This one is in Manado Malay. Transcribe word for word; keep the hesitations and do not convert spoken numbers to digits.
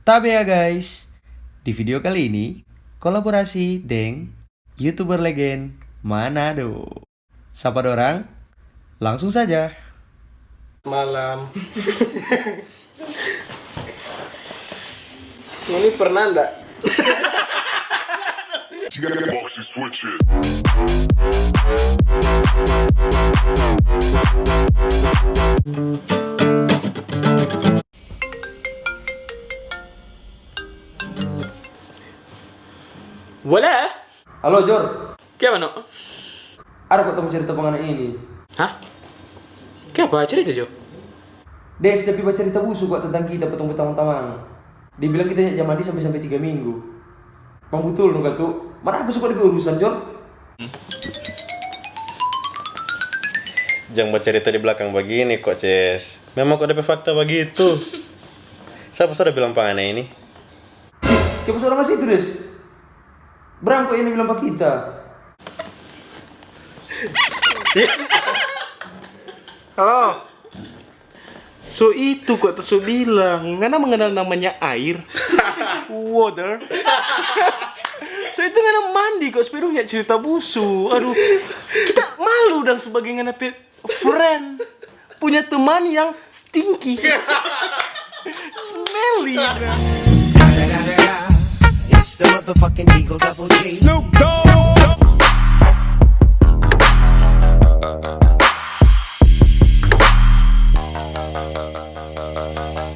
Tabe ya guys, di video kali ini kolaborasi deng YouTuber legend Manado. Sapa dorang? Langsung saja. Malam. Ini pernah ndak? Wala? Halo Jor. Kiapa no? Ada kok tong cerita pangana ini. Hah? Kiapa cerita jo? Des, dia pi bacerita busu kok tentang kita potong tamang-tamang. Dia bilang kita nyak ja mandi sampai sampai tiga minggu. Mang butul no katu? Mana apa suka dia urusan Jor? Jang bacerita di belakang bagini kok, Ces. Memang kok depe fakta bagitu. Sapa sudah bilang pangana ini? Kiapa suara masih itu Des? Bram kok ini bilang pa kita. Halo. So itu kok ta so bilang, ngana mengenal namanya air, water. So itu ngana mandi kok supaya dong nyak cerita busu. Aduh, kita malu dong sebagai ngana pe friend punya teman yang stinky, smelly. It's the motherfucking Eagle Double G. Snoop Dogg.